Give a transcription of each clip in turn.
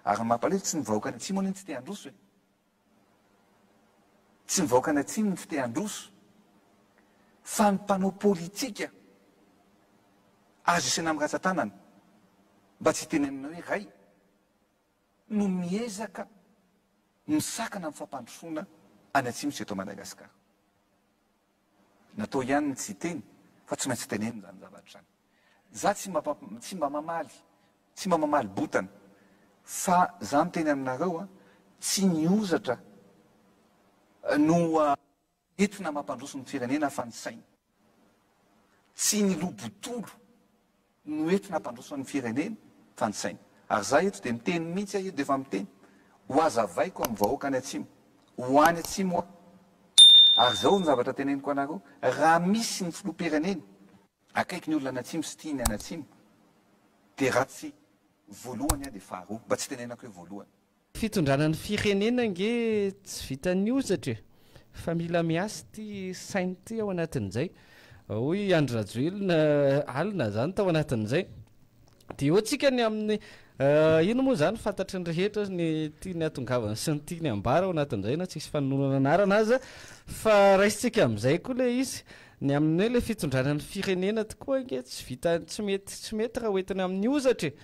Ary ny mampalahelo tsy ny vahoaka any atsimo anie no tsy te handroso e! Tsy ny vahoaka any atsimo no tsy te handroso fa ny mpanao politika azo isaina amin'ny ratsan-tanana, mba tsy hitenenana hoe ray, no miezaka misakana ny fampandrosoana any atsimo sy eto Madagasikara. Natao ihany ny tsy hiteny fa tsy maintsy tenenina izany zavatra izany. Za tsy mba tsy mba mamaly tsy mba mamaly botana fa za miteny aminareo a, tsy ny hozatra no entina mampandroso ny firenena fa ny saina. Tsy ny lobotolo no entina hampandroso ny firenena fa ny saina. Ary za eto dia miteny mihitsy aho eto dia efa miteny, ho azavaiko amin'ny vahoaka any atsimo, ho any atsimo aho. Ary zao ny zavatra teneniko anareo, raha misy ny filoham-pirenena akaiky ny olona any atsimo sy tia ny any atsimo dia raha tsy voalohany aho dia faharoa, mba tsy tenenako hoe voalohany. Fitondrana ny firenena ange tsy vitan'ny hozatra e! Fa mila miasa ity saina ity ao anatin'izay. Hoy Andry Rajoelina alina izany tao anatin'izay. Dia eo tsika ny amin'ny ino moa izany fantatry ny rehetra ny tiany hatongavana sy ny tiany hambara ao anatin'izay na tsisy fanononana anarana aza. Fa raisintsika amin'izay koa ilay izy. Ny amin'ny hoe ilay fitondrana ny firenena tokoa ange tsy vitan'ny tsy mety tsy mety raha hoentina amin'ny hozatra e!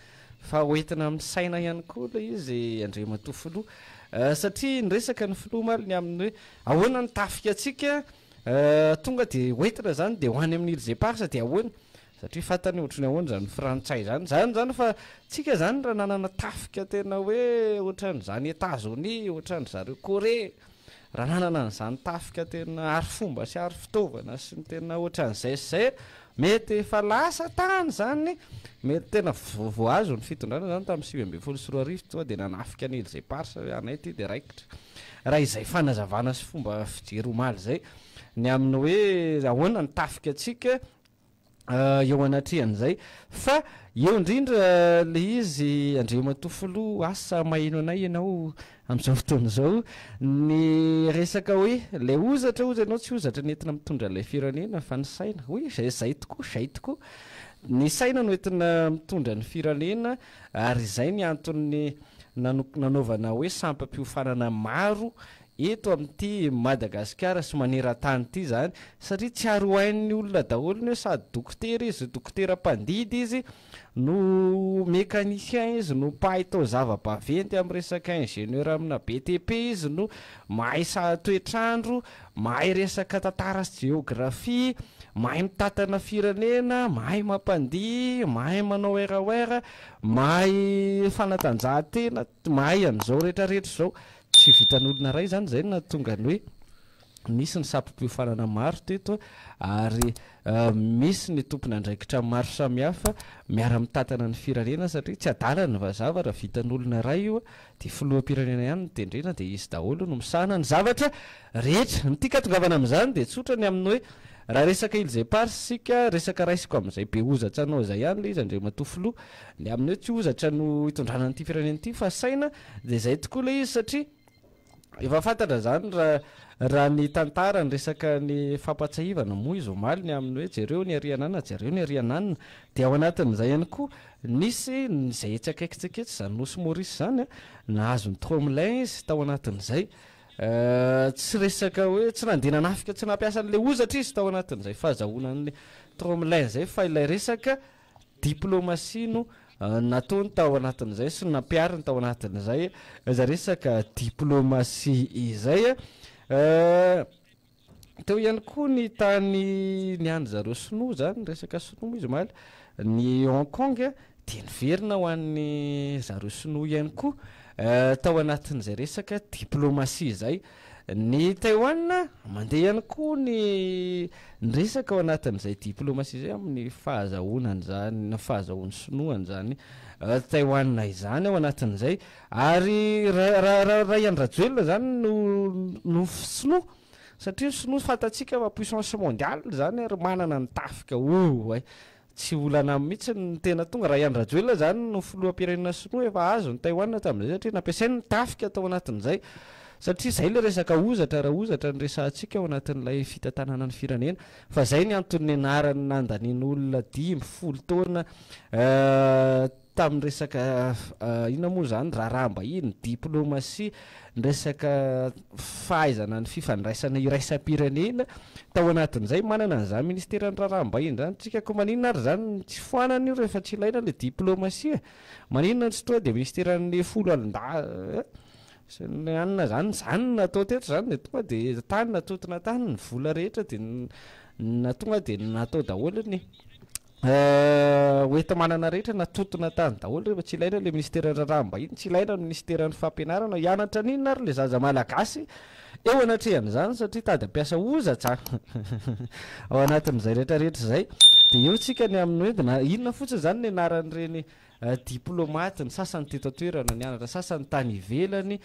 Fa hoentina amin'ny saina ihany koa ilay izy Andriamatoa Filoha. Satria niresaka ny Filoha omaly ny amin'ny hoe ahoana ny tafika antsika, tonga dia hoentina izany dia ho any amin'ny Îles Éparses dia ahoana? Satria fantany ohatry ny ahoana izany frantsay izany. Izany izany fa tsika izany raha nanana tafika tena hoe ohatran'izany Etazonia, ohatran-dry zareo Corée, Raha nanana an'izany tafika tena arifomba sy arifitaovana sy ny tena ohatran'izay sy izay, mety efa lasa tany izany, mety tena voazo ny fitondrana izany tamin'ny 2019 tonga dia nanafika an'i Îles Éparses hoe anay ity dia raikitra. Raha izay fanazavana sy fomba fijery omaly izay ny amin'ny hoe ahoana ny tafika antsika, eo anatrehan'izay. Fa eo indrindra ilay izy Andriamatoa Filoha, asa maheno anay ianao amin'izao fotoana izao, ny resaka hoe ilay hozatra hozy ianao tsy hozatra ny entina mitondra ilay firenena fa ny saina. Hoy izay, izay tokoa, izay tokoa. Ny saina no entina mitondra ny firenena ary izay ny anton'ny nanaovana hoe sampam-piofanana maro eto amin'ity Madagasikara sy maneran-tany ity izany satria tsy ary ho hain'ny olona daholo ny hoe sady dokotera izy, dokotera mpandidy izy, no mécanicien izy, no mpahay taozava-baventy amin'ny resaka ingénieur amina BTP izy, no mahay toetr'andro, mahay resaka tantara sy jeografia, mahay mitantana firenena, mahay mampandihy, mahay manao RER, mahay fanatanjahantena, mahay an'izao rehetrarehetra izao. Tsy vitan'olona iray izany, izay no nahatonga ny hoe nisy ny sampim-piofanana maro teto ary misy ny tompon'andraikitra maro samihafa miara-mitantana ny firenena satria tsy adala ny vazaha fa raha vitan'olona iray io dia filoham-pirenena ihany no tendrena dia izy daholo no misahana ny zavatra rehetra. Ny tiako hatongavana amin'izany dia tsotra ny amin'ny hoe raha resaka Îles Éparses isika, resaka raisiko amin'izay be hozatra anao izay ihany ilay izy Andriamatoa Filoha, ny amin'ny hoe tsy hozatra no hitondrana an'ity firenena ity fa saina Dia izay tokoa ilay izy satria efa fantatra izany raha raha ny tantara ny resaka ny fampahatsiahivana moa izy omaly ny amin'ny hoe jereo ny ary ananona jereo ny ary ananona dia ao anatin'izay ihany koa nisy izay etsy akaikintsika etsy izany nosy Maurice izany a nahazo ny Tromelin izy tao anatin'izay tsy resaka hoe tsy nandeha nanafika tsy nampiasa an'ilay hozatra izy tao anatin'izay fahazahoana an'ilay Tromelin izay fa ilay resaka Diplomasia no nataony tao anatin'izay sy nampihariny tao anatin'izay izay resaka diplomasia izay. Teo ihany koa ny tany ny an-dry zareo sinoa izany, resaka sinoa moa izy omaly, ny Hong Kong dia niverina ho an'ny zareo sinoa ihany koa tao anatin'izay resaka diplomasia izay. Ny Taiwan, mandeha ihany koa ny ny resaka ao anatin'izay diplomasia izay amin'ny fahazahoana an'izany, ny fahazahoan'ny Sinoa an'izany Taiwan izany ao anatin'izay. Ary raha raha raha raha i Andry Rajoelina izany no no Sinoa, satria ny Sinoa fantatsika fa puissance mondiale izany ary manana ny tafika, oh ay! Tsy olana mihitsy ny tena tonga. Raha i Andry Rajoelina izany no filoham-pirenena sinoa efa azo ny Taiwan tamin'izay satria nampiasainy ny tafika tao anatin'izay. Satria izay ilay resaka hozatra raha hozatra no resahantsika ao anatin'ilay fitantanana ny firenena. Fa izay ny antony nianarany nandanian'olona dimy, folo taona. tamin'ny resaka inona moa izany, raharaham-bahiny, diplomasia, ny resaka fahaizana ny fifandraisana iraisam-pirenena tao anatin'izay, manana an'izany ministeran'ny raharaham-bahiny izany tsika, koa maninona ary izany no tsy foanana io rehefa tsy ilaina ilay diplomasia e? Maninona no tsy tonga dia ministeran'ny foloalindahy sy ny anona izany, izany no natao teto izany dia tonga dia tany natontona tany ny vola rehetra dia na tonga dia natao daholo ny Hoenti-manana rehetra natontona tany daholo rehefa tsy ilaina ilay minisiteran'ny raharaham-bahiny, tsy ilaina ny minisiteran'ny fampianarana, hianatra an'inona ary ilay zaza malagasy eo anatrehan'izany satria tady hampiasa hozatra ao anatin'izay rehetra rehetra izay. Dia eo tsika ny amin'ny hoe na inona fotsiny izany ny anaran'ireny diplaomaty, ny sasany teto an-toerana nianatra, sasany tany ivelany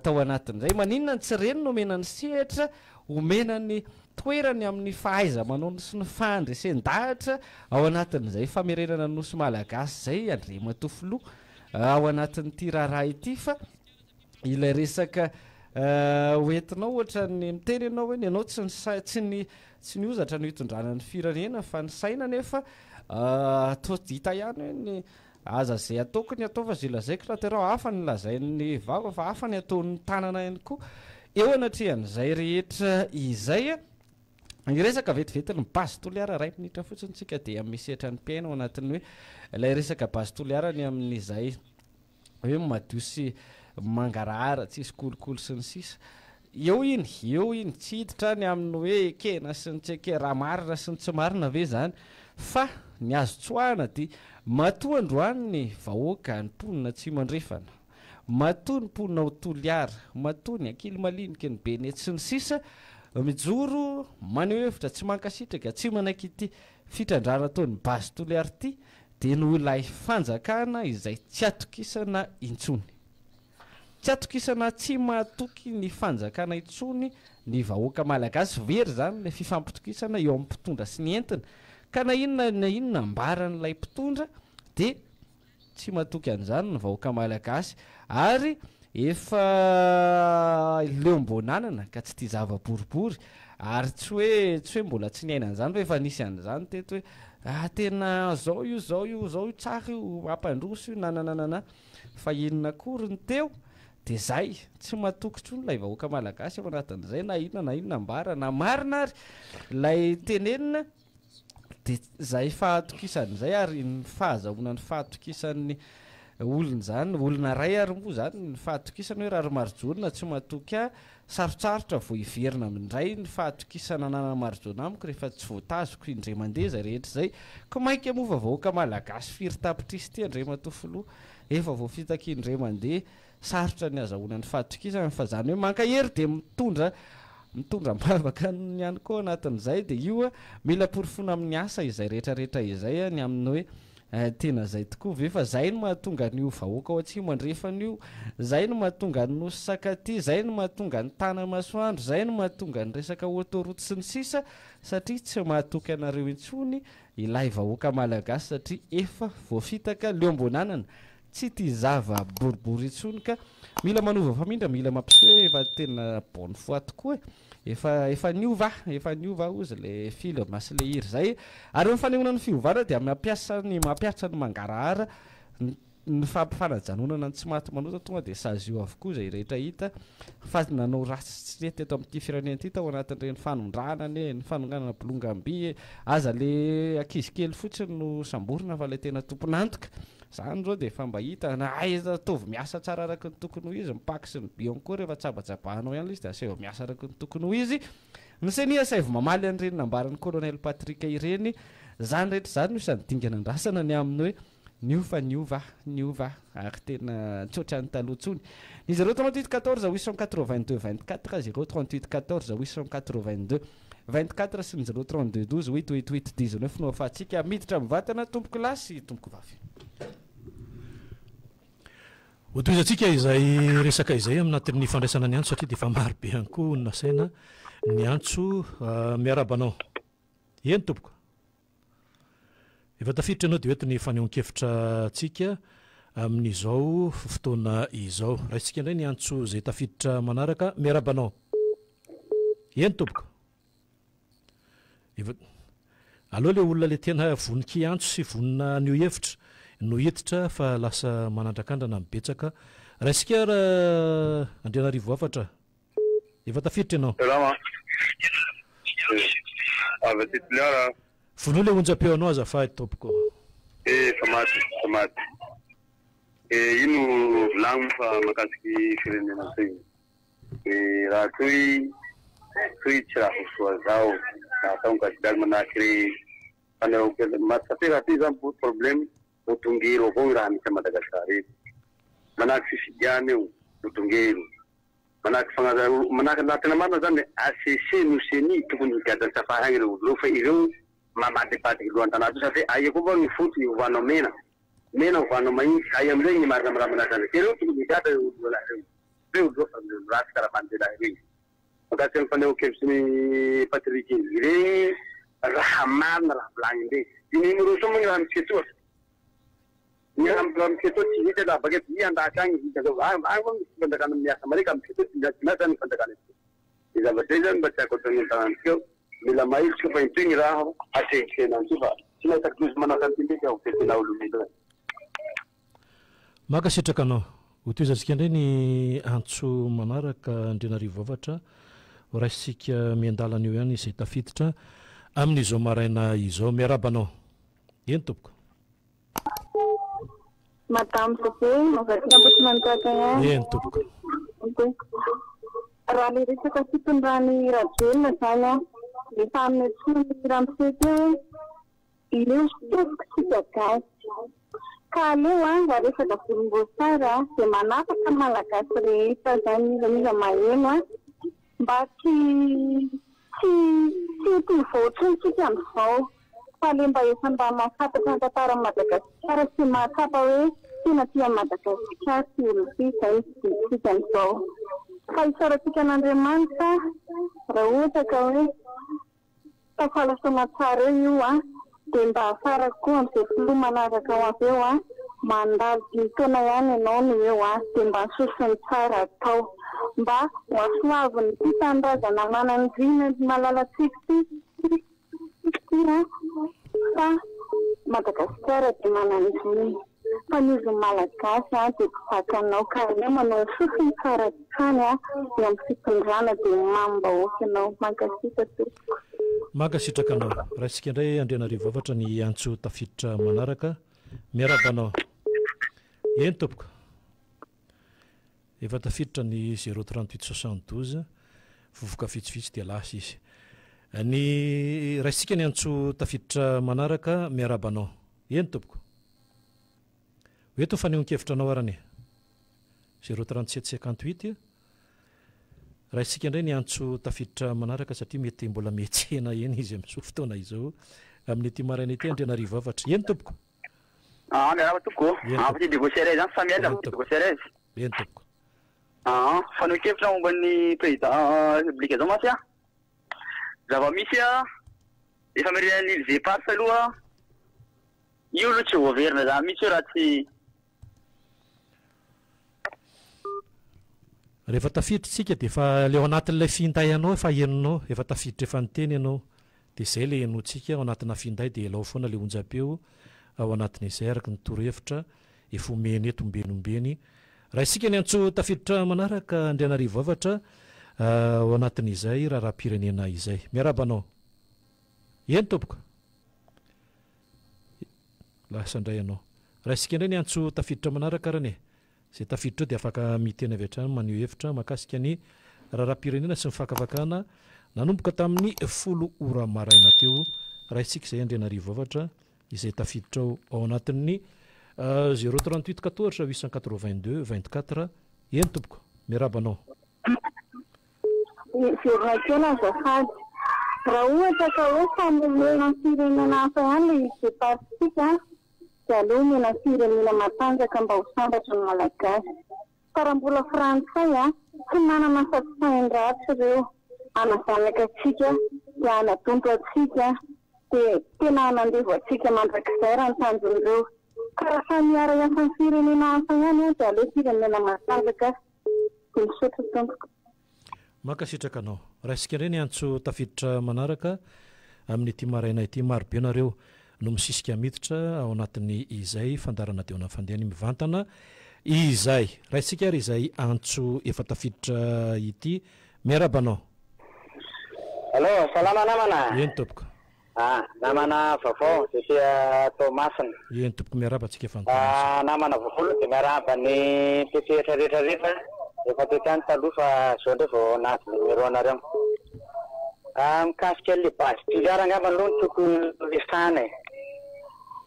tao anatin'izay. Maninona no tsy ireny no omena ny sehatra, omena ny toerany amin'ny fahaiza-manaony sy ny fahandresen-dahatra ao anatin'izay famerenana ny Nosy Malagasy izay Andriamatoa Filoha ao anatin'ity raharaha ity fa ilay resaka hoentinao ohatran'ny miteny ianao hoe ny anao tsy ny sa- tsy ny tsy ny hozatra no hitondrana ny firenena fa ny saina nefa toa hita ihany hoe ny aza izay ataoko ny atao fa izay lazaiko no ateraho hafa ny lazain'ny vava fa hafa ny ataon'ny tanana ihany koa eo anatrehan'izay rehetra izay. Hiresaka vetivety ny Base Toliara iray minitra fotsiny tsika dia misetra ny mpihaino ao anatin'ny hoe ilay resaka Base Toliara ny amin'izay hoe madio sy mangarahara tsisy kolikoly sy ny sisa Eo iny, eo iny, tsy hiditra ny amin'ny hoe ekena sy ny tsy ekena, raha marina sy ny tsy marina ve izany, fa ny azo tsoahana dia matoa androany ny vahoaka, ny mponina Atsimo Andrefana, matoa ny mponina ao Toliara, matoa ny Ankilimalinika, ny Benetsy sy ny sisa mijoro maneho hevitra tsy mankasitraka, tsy manaiky ity fitrandrahana ataon'ny Base Toliara ity dia noho ilay fanjakana izay tsy atokisana intsony. Tsy atokisana tsy mahatoky ny fanjakana intsony ny vahoaka malagasy, very izany ilay fifampitokisana eo amin'ny mpitondra sy ny entiny, ka na inona na inona ambaran'ilay mpitondra dia tsy matoky an'izany ny vahoaka malagasy ary efa leom-boananana ka tsy tia zava-boribory ary tsy hoe tsy hoe mbola tsy niaina an'izany fa efa nisy an'izany teto hoe ah tena zao io zao io zao io tsara io mampandroso io nanananana. Fa inona akory ny teo? Dia zay, tsy matoky intsony ilay vahoaka malagasy ao anatin'izay na inona na inona ambara na marina ary ilay tenenina dia zay fahatokisana izay ary ny fahazahoana ny fahatokisan'ny olona izany, olona iray ary moa izany ny fahatokisana hoe raha ry Marijoana tsy matoky ahy, sarotsarotra vao hiverina indray ny fahatokisana ananan'i Marijoana amiko rehefa tsy voatazoko indray mandeha izay rehetra izay, ko mainka moa fa vahoaka malagasy firy tapitrisa ity Andriamatoa Filoha efa voafitaka indray mandeha, sarotra ny azahoana ny fahatokisana fa izany hoe mankahery dia mitondra mitondra am-bavaka ny ihany koa anatin'izay dia io mila porofoina amin'ny asa izay rehetra rehetra izay ny amin'ny hoe Tena zay tokoa ve fa zay no mahatonga an'io vahoaka ao atsimo andrefana io, zay no mahatonga an'i Nosy Sakatia, zay no mahatonga an'i Tana Masoandro, zay no mahatonga ny resaka autoroute sy ny sisa satria tsy mahatoky anareo intsony ilay vahoaka malagasy satria efa voafitaka leom-boananana tsy tia zava boribory intsony ka mila manova famindra mila mampiseho hoe efa tena bonne foi tokoa e! Efa efa niova aho, efa niova aho hozy le film sy le hira zay. Ary ny fanehoana ny fiovana dia mampiasa ny mampiasa ny mangarahara ny ny fampifanajanonana ny tsy maty manota tonga dia sazio avokoa izay rehetra hita fa nanao ratsy sy tsy nety teto amin'ity firenena ity tao anatin'ireny fanondranana e, ny fanonganana bolongam-by e, aza le ankizy kely fotsiny no samborina fa ilay tena tompon'antoka. Zany zao dia efa mba hita na aiza ataovy miasa tsara araka ny tokony ho izy ny pack sy ny bianco rehefa tsabatsabahanao ihany ilay izy dia asaivo miasa araka ny tokony ho izy ny ceni asaivo mamaly an'ireny nambaran'ny colonel Patrick ireny zany rehetra izany no isan'ny dingana andrasana ny amin'ny hoe niova niova niova ary tena tsy ohatran'ny taloha intsony ny 038 14 882 24 038 14 882 24 sy ny 0 32 12 8 8 8 19 no afahantsika miditra mivantana tompoko lahy sy tompoko vavy. Hotohizantsika izay resaka izay aminatin'ny fandraisana ny antso satria dia efa maro be ihany koa ny nasaina niantso. Miarahaba anao. Eny tompoko. Efa tafiditra ianao dia ho eto ny fanehoan-kevitra antsika amin'izao fotoana izao. Raisintsika indray ny antso izay tafiditra manaraka. Miarahaba anao. Eny tompoko. Efa Aleo le olona le tena vonon-kiantso sy vonona haneho hevitra. no hiditra fa lasa manandrakandrana ny betsaka. Raisika ra Andrianarivo hafatra. Efa tafiditra ianao. Salama. Avy aty Toliara. Vonoy ilay onjam-peo anao azafady tompoko. Eh, efa maty, efa maty. Eh, ino volagno moa fa mahakasiky firenena toy. Eh, raha toy, toy tsy raha ho soa zao. Raha atao gasigasy manahaky re fanehoan-kevitra. Maty satria raha toy zany problème ho dongero avao i raha misy a Madagascar eto. Manahaky fifidiana io, ho dongero. Manahaky fagnaza, manahaky raha tena marina zany HCC no ceni tokony higadra ny safari agny ireo olo ireo fa ireo mamadibadiky lohan-tanà to satria aia koa va ny fotsy ovanao mena, mena ovanao mainty, aia amizay ny marina amy raha manahaky zany, ireo tokony higadra ireo olo roalahy ireo, ireo olo reo fa ratsy karaha lehilahy ireny. Mahakasika ny fanehoan-kevitry ny Patrick iny, ireny raha marina raha volagniny ireny. Io numéro sao moa ny raha misy etoa. Ny raha misy etoa tsy hita raha baka eto, andafy agny hita zao. Agny agny moa misy fanjakana miasa mare ka misy etoa tsy miasa, tsy miasa zany ny fanjakana etoa. Ny zavatra izay zany mba tiako atao ny tanàntsika, mila mailo tsika fa intoy ny raha atrehintsika an'ity fa tsy mahita loza manahaka an'ity ndraiky aho, tena olombelona. Mankasitraka anao. Hotohizantsika indray ny antso manaraka Andrianarivo Vavatra. Ho raisintsika miandalana eo ihany izay tafiditra amin'izao maraina izao. Miarahaba anao. Eny tompoko. Madame Bebe, avy aty Ambohitrimanjaka ihany. Eny tompoko. Raha ilay resaka fitondran'i Rajoelina izany an, efa nantsoin'i Ramose teo hoe Ireo tompoko tsika gasy. Ka aleo an raha resaka volomboasary an dia manafaka ny malagasy rehetra zany n'iza n'iza maheno an mba tsy tsy tsy ho toy vao intsony tsika amin'izao fa le mba efa mba mahafantatra ny tantaran'i Madagasikara sy mahatsapa hoe tena tia an'i Madagasikara ty olona ty zay no fidintsika amin'izao fa isaorantsika an'Andriamanitra raha ohatra ka hoe Tafala soamatsara eo io an, dia mba afarako koa amin'izay filoha manaraka ho avy eo an, mandalo dimy taona ihany ianao no eo an, dia mba ny sosony tsara atao. Mba ho hasoavin'ity tanindrazana manan-drina malalantsika ity ity an, fa Madagasikara dia manan-drina. Fa ny ozon'ny Malagasy an dia tsy zakanao ka aleo manao ny sosony tsara hatrany an eo amin'ny fitondrana dia mamim-bahoaka ianao. Mankasitra tompoko. Mankasitraka anao. Raisika indray Andrianarivo Vavatra ny antso tafiditra manaraka. Miarahaba anao. Eny tompoko. Efa tafiditra ny zéro 38 72, vovoka vitsivitsy dia lasa izy. Ny raisika ny antso tafiditra manaraka. Miarahaba anao. Eny tompoko. Ho eto ny fanehoan-kevitra anao arany e. Zéro 37 58. Raisintsika indray ny antso tafiditra manaraka satria mety mbola miantsena eny izy amin'izao fotoana izao. Amin'ity maraina ity Andrianarivo Hafatra. Eny tompoko. Ah, miarahaba tompoko. Eny Ah, tompoko. Petit Diego Ceres zany, Samuel Eny Petit tompoko. Diego Ceres. Eny tompoko. Ah, fanehoan-kevitra momba ny président République zao mantsy ah. Zava-misy ah, efa famerenana ny îles Éparses aloha, io aloha tsy voaverina zany mihitsy io raha tsy Rehefa tafiditra isika dia efa ilay ao anatin'ilay finday anao efa henonao, efa tafiditra efa niteny ianao. Dia izay ilay henointsika ao anatina finday dia elao foana ilay onjam-peo ao anatin'izay araka ny torohevitra efa omena eto ombeny ombeny. Raisintsika ny antso tafiditra manaraka Andrianarivo Avatra ao anatin'izay raharaham-pirenena izay. Miarahaba anao. Eny tompoko. Lasa indray ianao. Raisintsika indray ny antso tafiditra manaraka arany e. Izay tafiditra eo dia afaka miteny avy hatrany maneho hevitra mahakasika ny raharaham-pirenena sy ny fakafakana nanomboka tamin'ny folo ora maraina teo. Raisintsika izay Andrianarivo Avatra izay tafiditra ao ao anatin'ny 0 38 14 882 24. Eny tompoko. Miarahaba anao. Miverina kely azafady. Raha ohatra ka hoe samy omena ny firenena hafa ihany ilay izy depart-tsika dia aleo omena ny firenena matanjaka mba ho sambatra ny Malagasy. Fa raha mbola frantsay a, tsy manana afa-tsy sain-dratsy ireo hanazanaka antsika dia hanadompo antsika dia tena hanandevo antsika mandrakizay raha ny tanjon'ireo. Ka raha samy hiara-hiasa amin'ny firenena hafa ihany dia aleo firenena matanjaka. Dia misaotra tompoko. Mankasitraka anao. Raisika indray ny antso tafiditra manaraka amin'ity maraina ity. Maro be nareo. no misisika miditra ao anatin'ny izay fandaharana Diona Fandehany mivantana izay. Raisintsika ary izay antso efa tafiditra ity. Miarahaba anao. Allo, salama namana. Eny tompoko. Ah, namana vaovao ety Toamasina. Eny tompoko, miarahaba antsika efa any Toamasina. Ah, namana vaovao aloha dia miarahaba ny mpisehatra rehetra rehetra efa teto ihany taloha fa zao indray vao nahazo numéro anareo. Ah, mikasika an'ilay base Toliara angamba aloha no tokony horesahana e.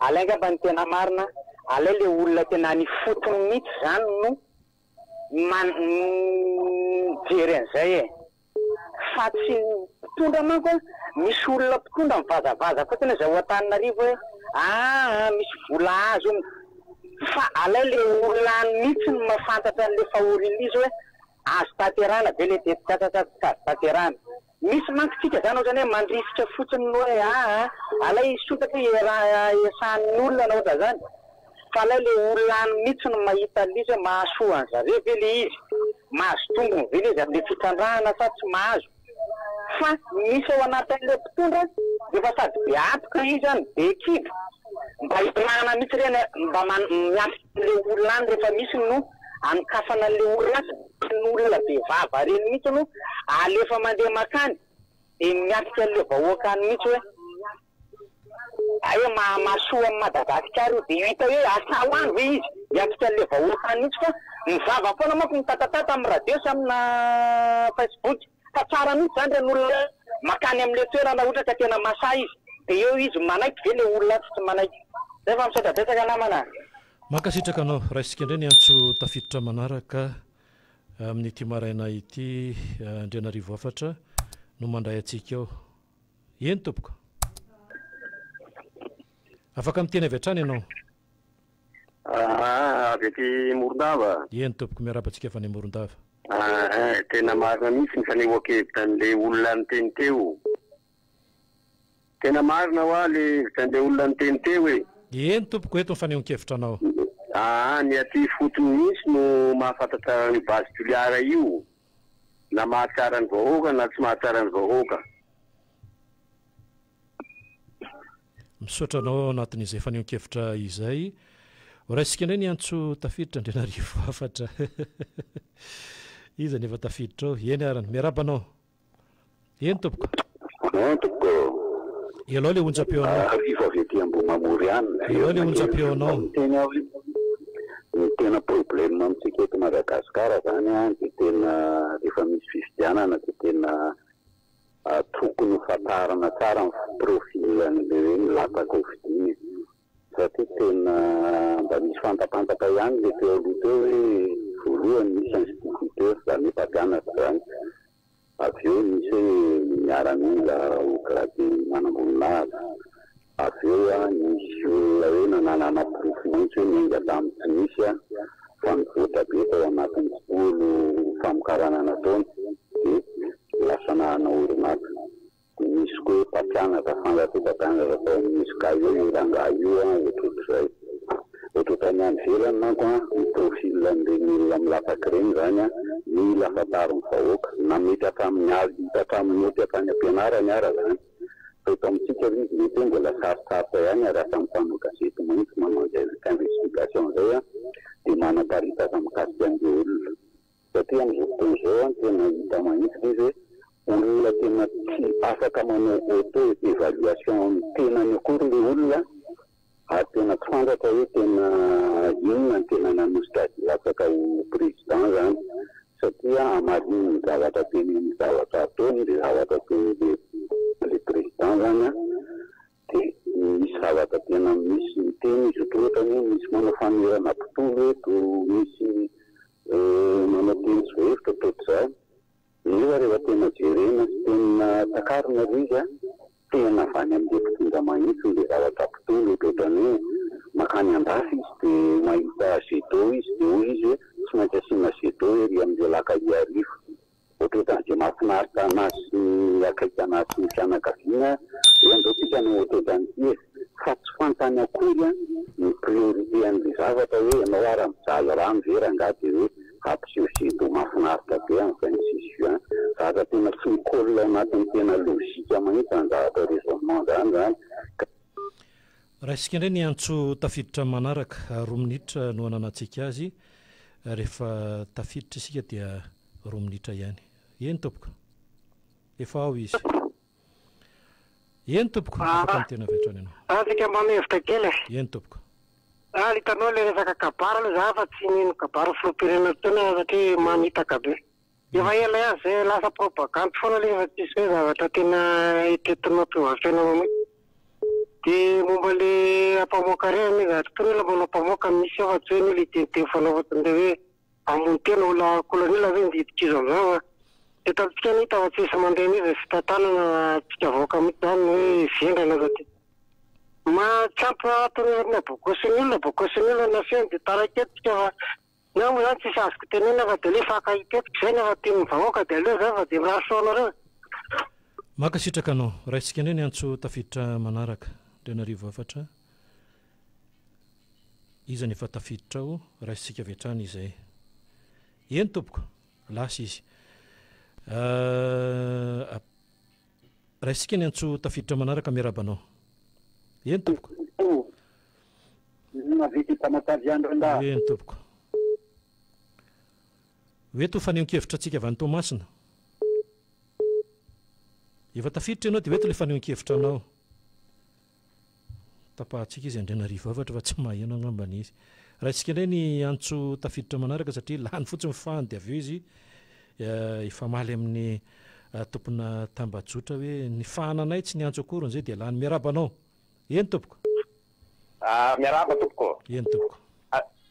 Alay angamba ny tena marina, alay ilay olona tena any ifotony mihitsy izany no man mijery an'izay e. Fa tsy ny mpitondra manko an, misy olona mpitondra mivazavaza fotsiny hoe zao Antananarivo hoe aa misy vola azo hono. Fa alay le olona any mihitsy no mahafantatra an'le fahorian'izy hoe azo tanterahana ve le tetikasa sa tsy azo tanterahana. Misy manko tsika zany ohatrany hoe mandrisika fotsiny ny hoe aa alay hisokatra hoe iarahan'ny olona na ohatran'izany. Fa alay le olona any mitsy no mahita an'izy hoe mahasoa anzareo ve le izy, mahazo tombony ve le izy amle fitrandrahana sa tsy mahazo. Fa misy ao anatin'le mpitondra efa sady be hatoka izy no be kibo, mba hirahana mitsy ireny mba miatrika anle olona any rehefa misy no anokafana anle orinasa, ny olona be vava reny mitsy no alefa mandeha makany de miatrika anle vahoaka any mitsy hoe. Hay hoe mahasoa an'i Madagasikara io dia hita hoe asa ho any ve izy hiatrika an'ilay vahoaka any mihitsy fa ny vava foana manko mitatatata amin'ny radio sy amina facebook fa tsara mihitsy izany ireny olona makany amin'ilay toerana ohatra ka tena masahy izy dia eo izy manaiky ve ilay olona sa tsy manaiky. Zay fa misaotra betsaka namana a. Mankasitraka anao. Raisika indray ny antso tafiditra manaraka amin'ity maraina ity. Andrianarivo Hafatra no mandray antsika ao. Eny tompoko. Afaka miteny avy hatrany ianao. Aa, avy aty Morondava. Eny tompoko, miarahaba antsika avy any Morondava. Aa, tena marina mihitsy ny fanehoan-kevitra an'ilay olona niteny teo. Tena marina hoa le hevitra an'ilay olona niteny teo e. Eny tompoko, eto ny fanehoan-kevitra anao. Aa, ny aty ifotony mihitsy no mahafantatra an'io base Toliara io. Na mahatsara ny vahoaka na tsy mahatsara ny vahoaka. Misaotra anao ao anatin'izay fanehoan-kevitra izay. Ho raisintsika indray ny antso tafiditra Andrianarivo hafatra. Iza no efa tafiditra ao? Eny arany. Miarahaba anao. Eny tompoko. Eny tompoko. Ialao le onjam-peo anao. Arivo avy aty Ambohimamory any. Ialao le onjam-peo anao. Miteny aho hoe ny tena problème amintsika eto Madagascar zany an dia tena rehefa misy fifidianana dia tena tokony ho fantarina tsara ny profil an'ilay hoe milatsaka ho fidiana e. Satria tena mba nisy fantapantatra ihany ilay teo aloha teo hoe voalohany nisy instituteur izany hoe mpampianatra izany. Avy eo nisy hoe miaramila haut gradé manamboninahitra. Avy eo nisy olona hoe nananana porofo mihitsy hoe niainga tamin'ny tsy nisy fa nivoatra be tao anatin'ny tontolo famokarana nataony dia lasa nanana orinasa. Dia nisy koa hoe mpampianatra, fantatro hoe mpampianatra tao amin'ny ISCA io io rangahy io an, ohatrohatr'izay. Ohatrohatran'ny any ivelany manko an, ny profil an'ireny olona milatsaka ireny izany an, mila fantarin'ny vahoaka, na mety hatramin'ny azo hita hatramin'ny naoty hatrany am-pianarany ara izany. Fa eto amintsika aloha izy mety hoe mbola sarotsarotra ihany ary asa amin'ny mpanao gazety mihitsy manao izay investigation izay an, dia manaparitaka mikasika an'ireo olona. Satria amin'izao fotoana izao an, tena hita mahitsy ilay izy hoe olona tena tsy afaka manao auto évaluation ny tenany akory ilay olona ary tena tsy fantatra hoe tena inona no tena nanosika azy hilatsaka ho président izany satria hamarininy ny zavatra teneniny zavatra ataony ilay zavatra ataon'ilay ilay président izany an. Dia misy zavatra tena misy miteny izy eto ohatra hoe misy manao fanoherana mpitondra eto, misy manao teny tsy voahevitra ohatrohatr'izany. Nefa rehefa tena jerena sy tena takarina ilay izy an, tena avy any amin'ilay mpitondra mahitsy ilay zavatra mpitondra ohatrohatran'ny hoe mankany andafy izy dia mahita jet d'eau izy dia hoy izy hoe tsy maintsy asiana jet d'eau ery amin'ilay lac Iarivo. Ohatrohatran'ny izay mahafinaritra anazy sy ny akaiky anazy sy ny fianakaviana hoe andao tsika hanao ohatrohatran'ity e! Fa tsy fantany akory an ny priorité an'ilay zavatra hoe ianao ara mijaly rano ve rangahy dia hoe hampiseho jet d'eau mahafinaritra be amin'ny 26 juin. Zavatra tena tsy mi-colle ao anatin'ny tena logique mihitsy izany zavatra raisonnement izany izany ka. Raisika indray ny antso tafiditra manaraka, roa minitra no ananantsika azy, rehefa tafiditra isika dia roa minitra ihany. Eny tompoko. Efa ao izy. Eny tompoko, afaka miteny avy hatrany ianao. Afaka mba mihevitra kely e. Eny tompoko. Ah, hitanao ilay resaka kabary aloha za fa tsy mino kabary filoham-pirenena intsony aho satria mamitaka be. Efa ela ihany zay, lasa propagandy foana ilay izy fa tsisy hoe zavatra tena eritreretina mampiova fiainana mihitsy. Dia momba ilay ampamoaka ireny anie zavatra toy ny olona manao ampamoaka misy ao fa tsy hoe ny olona hiteniteny foana fotsiny ilay hoe hamono tena olona colonel ve ny didikizo amin'izao fa eto amintsika anie hita fa tsisy mandeha mihitsy ny fitantanana antsika vahoaka mihitsy izany ny hoe vendrana satria ma tsy ampy atony bokosy ny olona bokosy ny olona na feno dia taraiky eto tsika fa Ny ahy moa zany tsisy azoko tenenina fa de aleo hifankahita eto zay nefa tian'ny vahoaka de aleo zay fa de mirary soa anareo e. Mankasitraka anao. Raisitsika indray ny antso tafiditra manaraka. Andrianarivo hafatra. Iza no efa tafiditra ao? Raisitsika avy hatrany izay. Eny tompoko. Lasa izy. Raisitsika ny antso tafiditra manaraka. Miarahaba anao. Eny tompoko. Navita i Tamatave ihany rangaha. Eny tompoko. Ho eto fanehoan-kevitra antsika avy any Toamasina. Efa tafiditra ianao dia ho eto ilay fanehoan-kevitra anao. Tapahantsika izy Andrianarivo hafatra fa tsy maheno angambany izy. Raisika indray ny antso tafiditra manaraka satria lany fotsiny fahany dia avy eo izy hifamaly amin'ny tompona tambajotra hoe ny fahananay tsy niantso akory izay dia lany. Miarahaba anao. Eny tompoko. Ah, miarahaba tompoko. Eny tompoko.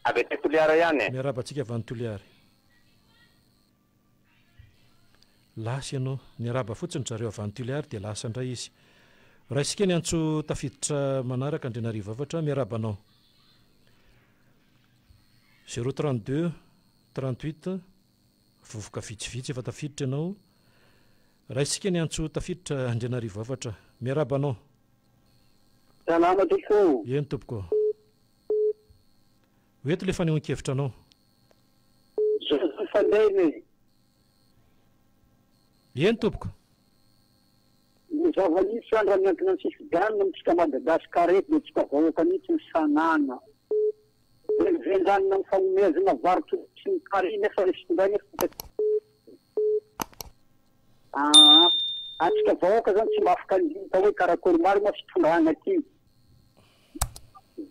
Avy aty Toliara ihany e. Miarahaba antsika avy any Toliara. Lasa ianao. Niarahaba fotsiny ry zareo avy any Toliara dia lasa indray izy. Raisika ny antso tafiditra manaraka Andrianarivo Hafatra. Miarahaba anao. 032 38 vovoka vitsivitsy efa tafiditra ianao. Raisika ny antso tafiditra Andrianarivo Hafatra. Miarahaba anao. Salama tompoko ô. Eny tompoko. Ho eto ilay fanehoan-kevitra anao. Zao fandehany e. Eny tompoko. Ny zava-misy zany raha miankina amin'ny fifidianana amintsika Madagascar eto dia tsika vahoaka mihitsy ny sanana. Vendrana amin'ny fanomezana vary sy ny kary nefa ny fitondrana efa Aa, antsika vahoaka zany tsy mba afaka handinika hoe karakory marina fitondrana ty.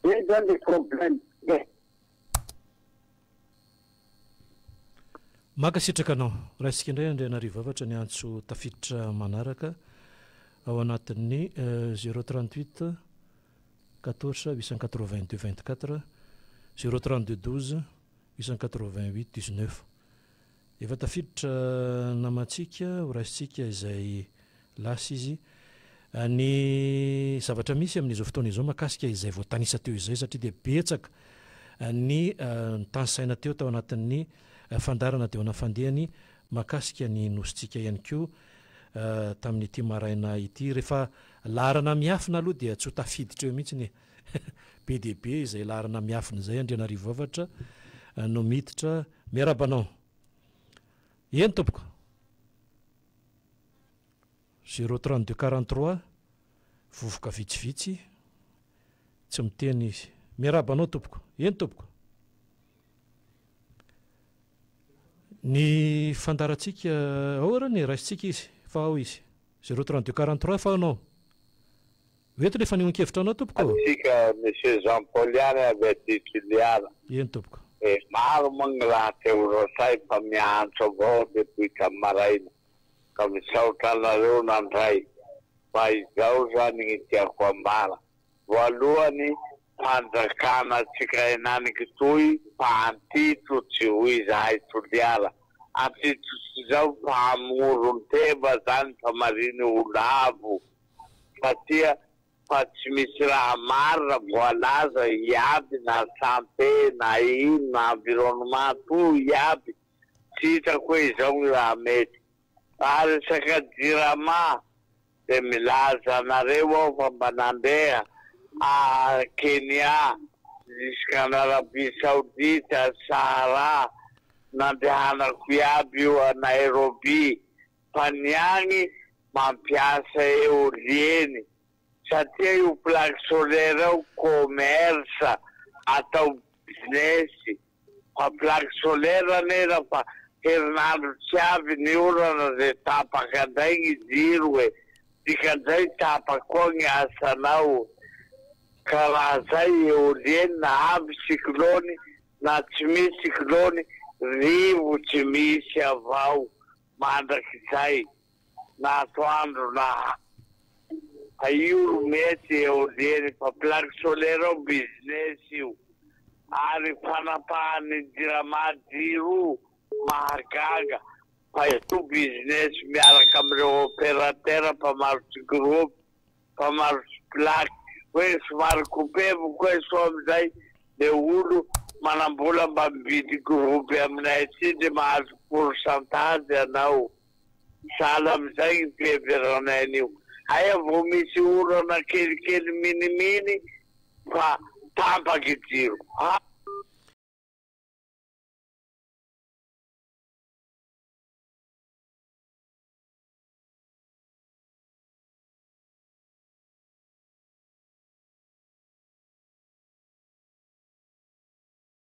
Zay zany le problème. Mankasitraka anao. Raisika indray Andrianarivo Hafatra ny antso tafiditra manaraka ao anatin'ny 038 14 882 24 032 12 888 19. Efa tafiditra namantsika ho raisintsika izay lasa izy. Ny zavatra misy amin'izao fotoana izao mahakasika izay voatanisa teo izay satria dia betsaka ny nitanisaina teo tao anatin'ny fandaharana dia ho nafandehany mahakasika ny nosintsika ihany koa tamin'ity maraina ity. Rehefa laharana miafina aloha dia tsy ho tafiditra eo mihitsy ny Be dia be izay laharana miafina izay Andrianarivo Hafatra no miditra. Miarahaba anao. Eny tompoko. 0 32 43 vovoka vitsivitsy tsy miteny izy. Miarahaba anao tompoko. Eny tompoko. Ny fandaharantsika ao ary ny raisintsika izy fa ao izy. 0 32 43 fa anao. Ho eto ilay fanehoan-kevitra anao tompoko ô. Antsika Monsieur Jean Paul ihany avy aty Toliara. Eny tompoko. E maro moa ny raha te ho rosay fa miantso avao depuis tam maraina ka misaotra anareo nandray fa izao zany ny tiako ambara voalohany fanjakana tsika henaniky toy fa antitro tsy ho izahay Toliara antitro tsy zao fa amoron teba zany fa mariny ho lavo satria fa tsy misy raha marina voalaza iaby na santé na ino na environnement tout iaby tsy hitako hoe izao ny raha mety raha resaka jirama de milaza anareo aho fa mba nandeha a Kenya jusqu'en Arabie Saoudite a Sahara nandehanako iaby io a Nairobi Fa ny agny mampiasa eolieny. Satria io plaque solaire io commerce atao business fa plaque solaire anie raha fa herinandro tsy avy ny orana de tapaka ndray ny jiro e, dikan'izay tapaka koa ny asanao ka raha zay eolienne na avy cyclone na tsy misy cyclone rivotsy misy avao mandrakizay. na atoandro na fa io ro mety eolienne fa plaque solaire ao business io ary fanapahan'ny jirama jiro mahagaga fa io business miaraka amin'ireo opérateur mpamarotry groupe mpamarotry plaque hoe somary couper ko soa amizay le olo manambola mba mividy groupe aminay aty de mahazo pourcentage anao. Sahala amin'izay ny fiheveranay an'io. Hay vao misy orana kelikely miniminy fa tampaky jiro.